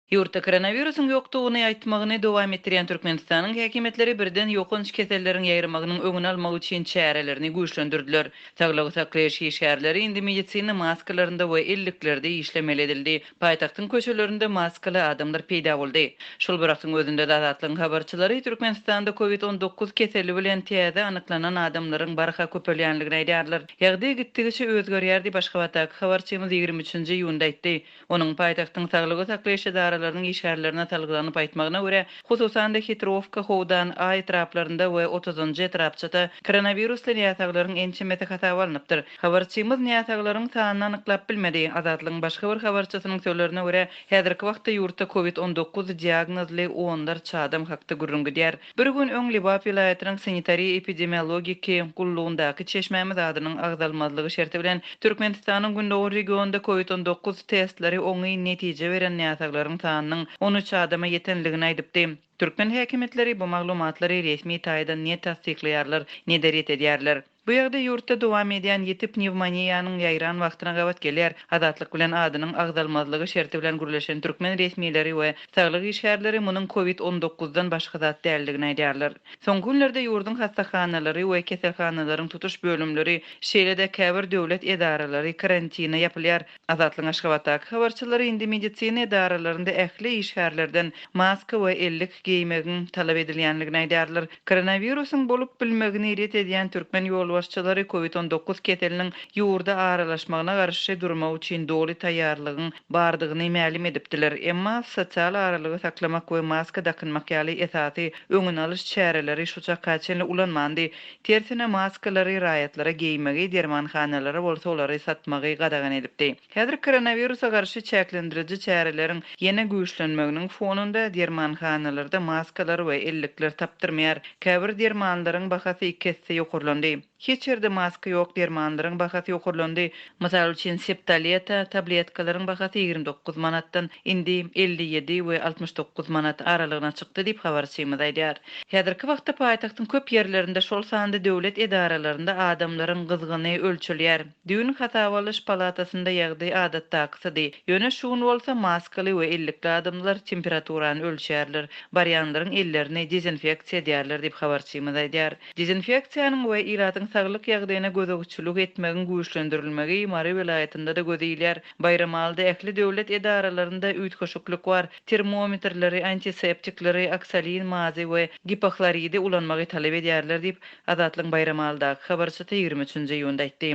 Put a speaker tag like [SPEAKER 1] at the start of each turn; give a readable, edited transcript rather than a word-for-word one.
[SPEAKER 1] Ýurtda koronawirusyň ýokdugyny aýtmagyny dowam etdirýän Türkmenistanyň häkimiýetleri birden ýokanç keselleriň ýaýramagynyň öňüni almak üçin çärelerini güýçlendirdiler. Saglygy saklaýyş işgärleri indi medisina maskalarynda we elliklerde işlemeli edildi. Paýtagtyň köçelerinde maskaly adamlar peýda boldy. Şol bir wagtyň özünde-de Azatlygyň habarçylary Türkmenistanda covid 19 keseli bilen täze anyklanan adamlaryň barha köpelýändigini aýdýarlar. Ýagdaý gitdigiçe özgerýär diýip, Aşgabatdaky habarçymyz 23-nji iýunda aýtdy. Onuň paýtagtyň saglygy saklaýyş edaralarynyň işgärlerine salgylanyp aýtmagyna görä, hususan-da Hitrowka, Howdan, A etraplarynda we otuzynjy etrapçada koronawirusly näsaglaryň ençemesi hasaba alnypdyr. Habarçymyz näsaglaryň sanyny anyklap bilmedi. Azatlygyň başga bir habarçysynyň sözlerine görä, häzirki wagtda ýurtda covid 19 diagnozly onlarça adam hakda gürrüň gidýär. Bir gün öň Lebap welaýatynyň sanitariýa-epidemiologiki gullugyndaky çeşmämiz adynyň agzalmazlygy şerti bilen Türkmenistanyň gündogar regionynda covid 19 testleri oňyn netije beren näsaglaryň sanynyň 13 adama ýetenligini aýdypdy. Türkmen häkimiýetleri bu maglumatlary resmi taýdan ne tassyklaýarlar, ne-de ret edýärler. Bu ýagdaý ýurtda dowam edýän ýiti pnewmoniýanyň ýaýran wagtyna gabat gelýär. Azatlyk bilen adynyň agzalmazlygy şerti bilen gürleşen türkmen resmileri we saglyk işgärleri munuň covid 19 dan başga zat däldigini aýdýarlar. Soňky günlerde ýurduň hassahanalary we keselhanalaryň tutuş bölümleri, şeýle-de käbir döwlet edaralary karantine ýapylýar. Azatlygyň Aşgabatdaky habarçylary indi medisina edaralarynda ähli işgärlerden maska we ellik geýmegiň talap edilýändigini aýdýarlar. Koronawirusyň bolup bilmegini ret edýän türkmen ýolbaşçylary covid 19 keseliniň ýurda aralaşmagyna garşy durmak üçin doly taýýarlygyň bardygyny mälim edipdiler. Emma sosial aralygy saklamak we maska dakynmak ýaly esasy öňüni alyş çäreleri şu çaka çenli ulanmandy. Tersine maskalary raýatlara geýmegi, dermanhanalara bolsa olary satmagy gadagan edipdi. Häzir koronawirusa garşy çäklendiriji çäreleriň ýene güýçlenmeginiň fonunda dermanhanalarda maskalar we ellikler tapdyrmaýar. Käbir dermanlaryň bahasy iki esse ýokarlandy. Hiç ýerde maska ýok dermanlaryň bahasy ýokarlandy. Mysal üçin, Septaleta tabletkalaryň bahasy 29 manatdan indi 57 we 69 manat aralygyna çykdy diýip, habarçymyz aýdýar. Häzirki wagtda paýtagtyň köp ýerlerinde, şol sanda döwlet edaralarynda adamlaryň gyzgyny ölçelýär. Düýn hasaba alyş palatasynda ýagdaý adatdakysydy. Ýöne şu gün bolsa maskaly we ellikli adamlar temperaturany ölçýärler, barýanlaryň ellerini dezinfeksiýa edýärler diýip, habarçymyz aýdýar. Dezinfeksiýanyň we ilatyň saglyk ýagdaýyna gözegçilik etmegiň güýçlendirilmegi Mary welaýatynda-da göze ilýär. Baýramalyda ähli döwlet edaralarynda üýtgeşiklik bar. Termometrleri, antiseptikleri, oksolin mazy we gipohloridi ulanmagy talap edýärler diýip, Azatlygyň Baýramalydaky habarçysy 23 nji iýunda aýtdy.